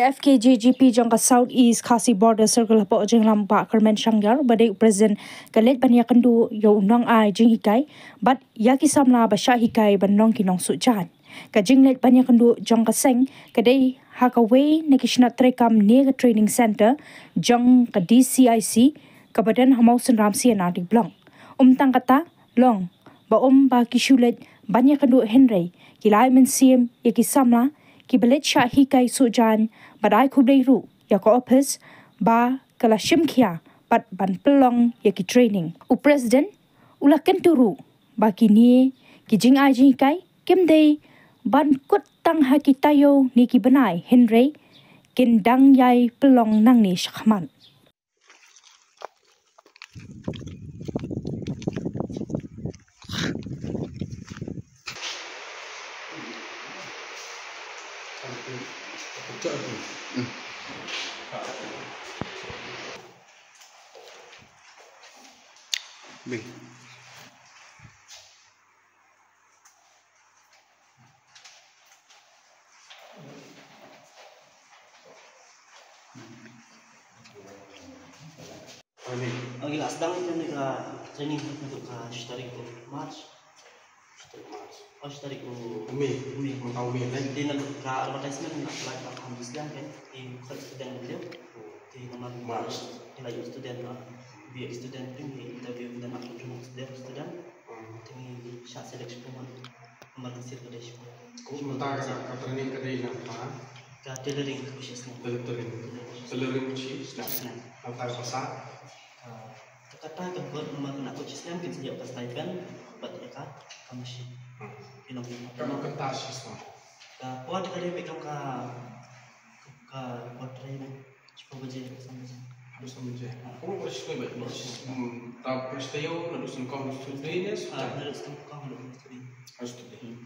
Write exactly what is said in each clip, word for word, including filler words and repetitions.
F K J G P jong ka South East Khasi Border Circle hapoh jingïalam Bah Kyrmen Shangdar, ba dei u President, ka leit ban ïakynduh ïa u nongai jinghikai bad ïa ki samla ba shah hikai ban long ki nongsuh jaiñ. Ka jingleit ban ïakynduh jong ka seng ka dei ha kawei na ki shnat treikam ne ka training center jong ka D C I C, kaba don ha Mawsynram C and R D Block. Ym tang kata, long ba ym ba ki shu leit ban ïakynduh, hynrei ki la ai mynsiem ïa ki samla kiba leit shah hikai suh jaiñ, bad ai khublei ruh ïa ka ophis ba ka la shim khia bad ban pynlong ïa ki training. U President u la kyntu ruh ba kine ki jingai jinghikai kim dei ban kut tang ha ki taïew ne ki bnai, hynrei kin dang ïai pynlong nangne shakhmat. Agi lah sedang kita ni ka training untuk ka shi tarik tu March. Shi tarik March. Oh, shi tarik tu Mei. Mei. Mei. Mynta u Mei ni. Di na ka advertisement ni lah, lah, lah, kan. Di khot student dia. Di nama March. Di lah student lah. Bi student tu ni interview dan aku jumpa student, student. Hmm. Di sha selection pun. Kumba ka sir ka dei shuh. Kumta ka, ka training ka dei nangta? Ka tailoring ka shi snem. Tailoring. Tailoring shi snem. Nangta ka pisa? Ka, ka kata ka kot namar ka na kot shi snem kin sa ïoh ka stipend bad ïa ka, ka machine. Hmm. Ki long ki. Ka kynta shi snem. Ka por ka dei peit kam ka, ka por training. Shiphew baje, san baje. Haduh san baje. Haduh san baje. Hmm, ta pyrshah ïa u, naduh sengkong haduh sdang ne? Ah, naduh sengkong haduh sdang. Haduh sdang. Hmm.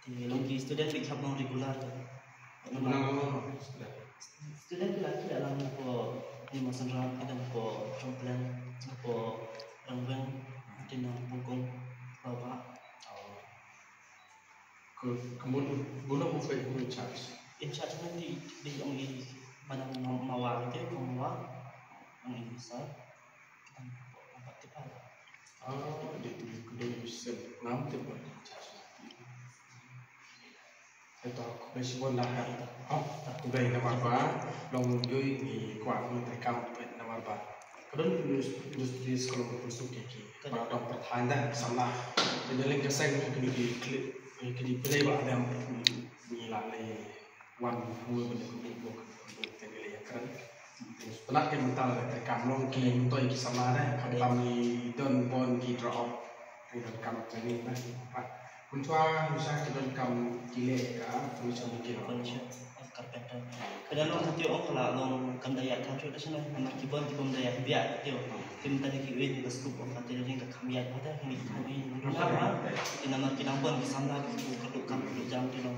Te long ki student ki khap long regular. Nang long student. Student ki la ki la lang ko ni Mawsynram, ki dang ko Chongplen, ko Rangweng, ki dang ko Kong, Baba. Oh. Ka, ka mut, mut u peit u in charge. In charge ngan di, di ong i, mana ma, mawa te, ko mawa, ong i sa. Kita nampak tipa. Ah, di tu ku dei sen, nam tipa in charge. Ito, ku dei sibon dah. Oh, ku dei namar ba long ïoh ngi kwah ngi treikam namar ba ka don industri, industri skul ba pynsuh ki, ki. Ka don pyrthai da samla. Te da leng ka seng kini ki klik, kini pynlei ba adam. Ngi la lei wan hangne ban da kynduh bok, kynduh te ngi lei ïakren. Te pynat ki mynta la treikam long ki myntoi ki samla da. Khamtam ngi don bun ki drop out. Ngi donkam training na ki pat. Mynshuwa, mynshuwa ki donkam ki leh ka furniture making. Furniture, carpenter. Ka dang long, hynrei ong ka la long kam da ïaid tang shuh da shano, namar ki bun ki bym da ïaid biang, hynrei. Ki mynta ki wei ki scope ong ka tailoring ka kham ïaid, hynrei ki kham ïaid. Namar ki nang bun ki samla ki kyrduh kam kyrduh jam ki long.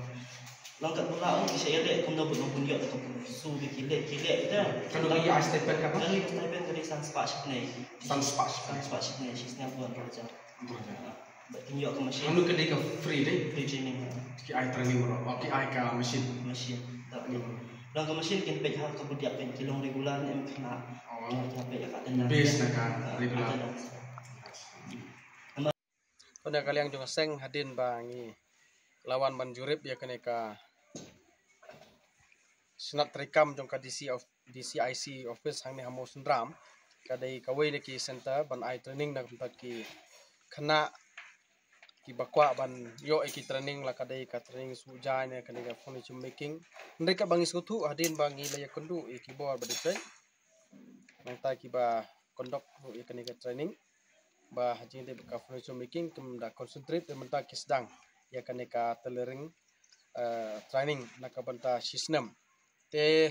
Long katba la ong ki sha ïaleh kumno ba long pynïoh da ka pynsu da ki leh ki leh da. Kano ka ïa stipend kata? Kano ka stipend ka dei san spah shipnai. San spah shipnai. San spah shipnai, shi snem bun hajar. Bun hajar. Ba kin ïoh ka machine. Kano ka dei ka free dei? Free training. Ki ai training bro. Oh, ki ai ka machine. Machine. Da. Hmm. Long ka machine kin peit ha ka budiap kin ki long regular ne em khynnah. Oh. Ki peit ïa ka attendance. Base na ka regular. Attendance. Pynïa ka liang jong ka seng hadien ba ngi la wan ban jurip ïa kane ka shnat treikam jong ka D C of, D C I C office hangne ha Mawsynram. Ka dei kawei na ki center ban ai training na ka bynta ki khynnah kiba kwah ban ïoh ïa ki training, la ka dei ka training suh jaiñ ne kane ka furniture making. Hynrei kaba ngi sngewthuh hadien ba ngi la ïakynduh ïa ki bor ba dei peit. Nangta kiba conduct ruh ïa kane ka training. Ba ha jingdei ka furniture making kim da concentrate te mynta ki sdang ïa kane ka tailoring, eh, training na ka bynta shi snem. Te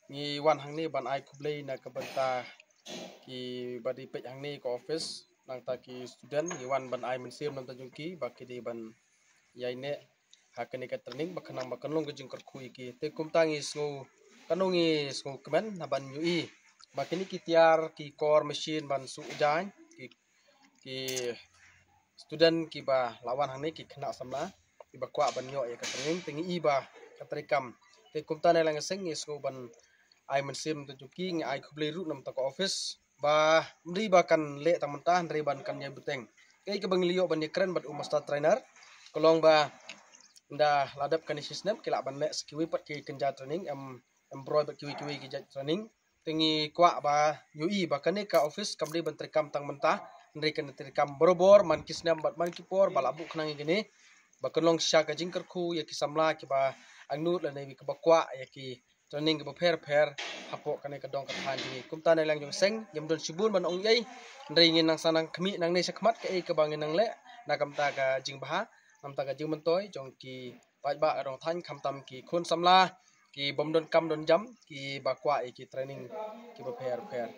ngi wan hangne ban ai khublei na ka bynta kiba dei peit hangne ka office, nangta ki student, ngi wan ban ai mynsiem nangta jong ki ba ki dei ban ïaineh ha kane ka training ba khnang ba kan long ka jingkyrkhu ïa ki. Te kumta ngi sngew, kano ngi sngewkmen na ban ïohi ba kine ki tiar ki kor machine ban suh jaiñ, ki, ki student kiba la wan hangne, ki khynnah samla kiba kwah ban ïoh ïa ka training, te ngi i ba ka treikam Kumta na lang seng ngi sngew ban ai mynsiem to jong ki, ngi ai khublei ruh namta ka office ba mri ba kan leh tang mynta hynrei ban kan ïai bteng. Kaei kaba ngi la ïoh ban ïakren bad u master trainer ka long ba nda la dep kane shi snem ki lah ban leh sa kiwei pat ki kynja training, em em broi bad kiwei kiwei ki jait training. Te ngi kwah ba ïohi ba kane ka office kam dei ban treikam tang mynta hynrei kan treikam barabor man ki snem bad man ki por ba la buh khnang ïa kane, ba kan long shisha ka jingkyrkhu ïa ki samla kiba angnud lane kiba kwah ïa ki training kiba pher pher hapoh kane ka dong ka thaiñ jong ngi. Kumta na lang jong seng ngim don shibun ban ong ei, hynrei ngin nang sa nang khmih nangne shakhmat kaei kaba ngin nang leh na kamta ka jingbha namta ka jingmyntoi jong ki paidbah ka dong thaiñ, khamtam ki khun samla ki bym don kam don jam kiba kwah ïa ki training kiba pher pher.